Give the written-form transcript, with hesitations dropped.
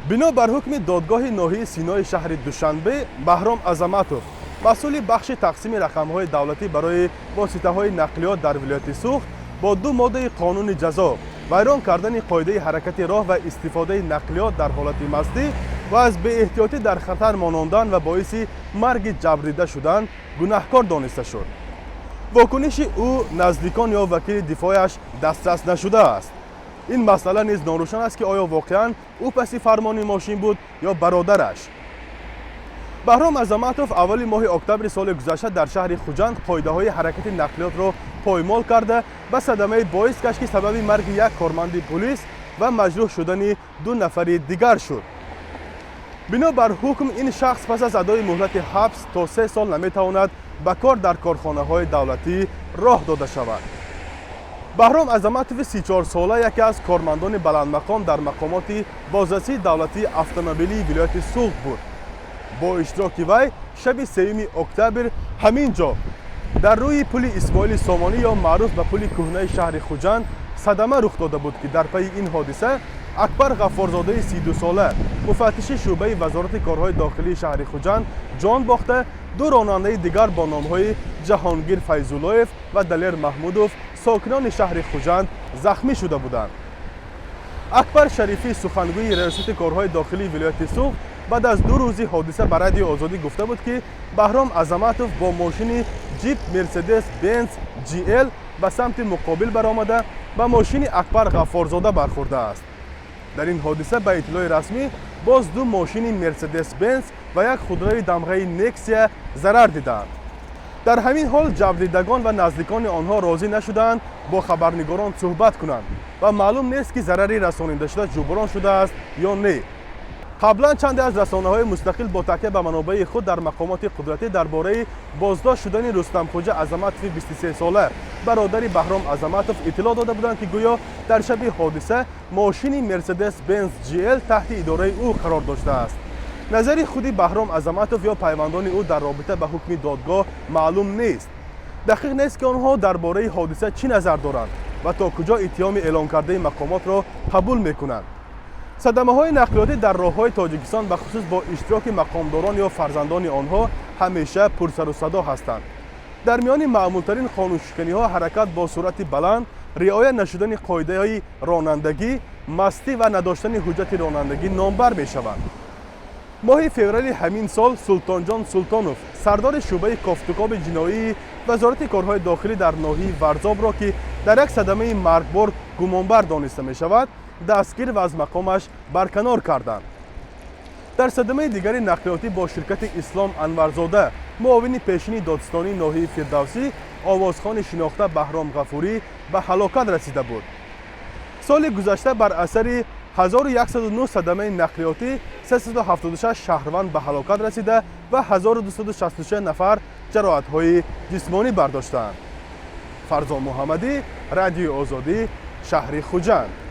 Бино бар ҳукми додгоҳи ноҳияи Синои шаҳри Душанбе, Баҳром Азаматов, масъули бахши тақсими рақамҳои давлатӣ барои воситаҳои нақлиёт дар вилояти Суғд, бо ду моддаи қонуни ҷазо: вайрон кардани қоидаи ҳаракати роҳ ва истифодаи нақлиёт дар ҳолати мастӣ ва аз беэҳтиётӣ дар хатар монондан ва боиси марги ҷабрдида шудан гунаҳкор дониста шуд. Вокуниши ӯ, наздикон ё вакили дифояш дастрас нашудааст. Ин масъала низ норӯшан аст, ки оё воқеан ӯ паси фармони мошин буд ё бародараш. Баҳром Азаматов аввали моҳи октябри соли гузашта дар шаҳри Хуҷанд қоидаҳои ҳаракати нақлиётро поймол карда, ба садамае боис гашт, ки сабаби марги як корманди пулис ва маҷрӯҳ шудани ду нафари дигар шуд. Бино бар ҳукм, ин шахс пас аз адои муҳлати ҳабс то 3 сол наметавонад ба кор дар корхонаҳои давлатӣ роҳ дода шавад. Баҳром Азаматови 34сола яке аз кормандони баландмақом дар мақомоти бозрасии давлатии автомобилии вилояти Суғд буд. Бо иштироки вай шаби 3 октябр ҳамин ҷо, дар рӯи пули Исмоили Сомонӣ ё маъруф ба пули кӯҳнаи шаҳри Хуҷанд, садама рух дода буд, ки дар пайи ин ҳодиса Акбар Ғаффорзодаи 32сола, муфаттиши шӯъбаи Вазорати корҳои дохилии шаҳри Хуҷанд, ҷон бохта, ду ронандаи дигар бо номҳои Ҷаҳонгир Файзуллоев ва Далер Маҳмудов, сокинони шаҳри Хуҷанд, захмӣ шуда буданд. Акбар Шарифӣ, сухангӯи Раёсати корҳои дохилии вилояти Суғд, баъд аз 2 рӯзи ҳодиса ба Радиои Озодӣ гуфта буд, ки Баҳром Азаматов бо мошини ҷип Мерседес Бенз GL ба самти муқобил баромада, ба мошини Акбар Ғаффорзода бархӯрдааст. Дар ин ҳодиса, ба иттилои расмӣ, боз ду мошини Мерседес Бенз ва як худрави дамғаи Нексия зарар дидаанд. Дар ҳамин ҳол ҷабрдидагон ва наздикони онҳо розӣ нашудаанд бо хабарнигорон суҳбат кунанд ва маълум нест, ки зарари расонидашуда ҷуброн шудааст ё не. Қаблан чанде аз расонаҳои мустақил бо такя ба манобеи худ дар мақомоти қудратӣ дар бораи боздошт шудани Рустамхӯҷа Азаматови 23сола, бародари Баҳром Азаматов, иттилоъ дода буданд, ки гӯё дар шаби ҳодиса мошини Мерседес Бенз GL таҳти идораи ӯ қарор доштааст. Назари худи Баҳром Азаматов ё пайвандони ӯ дар робита ба ҳукми додгоҳ маълум нест. Дақиқ нест, ки онҳо дар бораи ҳодиса чӣ назар доранд ва то куҷо иттиҳоми эълонкардаи мақомотро қабул мекунанд. Садамаҳои нақлиётӣ дар роҳҳои Тоҷикистон, бахусус бо иштироки мақомдорон ё фарзандони онҳо, ҳамеша пурсарусадо ҳастанд. Дар миёни маъмултарин қонуншиканиҳо ҳаракат бо суръати баланд, риоя нашудани қоидаҳои ронандагӣ, мастӣ ва надоштани ҳуҷҷати ронандагӣ номбар мешаванд. Моҳи феврали ҳамин сол Султонҷон Султонов, сардори шӯъбаи кофтукоби ҷиноии Вазорати корҳои дохилӣ дар ноҳияи Варзобро, ки дар як садамаи маргбор гумонбар дониста мешавад, дастгир ва аз мақомаш барканор карданд. Дар садамаи дигари нақлиётӣ бо ширкати Ислом Анварзода, муовини пешини додстонии ноҳияи Фирдавсӣ, овозхони шинохта Баҳром Ғафурӣ ба ҳалокат расида буд. Соли гузашта бар асари 1109 садамаи нақлиётӣ 376 шаҳрванд ба ҳалокат расида ва 1266 нафар ҷароҳатҳои ҷисмонӣ бардоштаанд. Фарзон Муҳаммадӣ, Радиои Озодӣ, шаҳри Хуҷанд.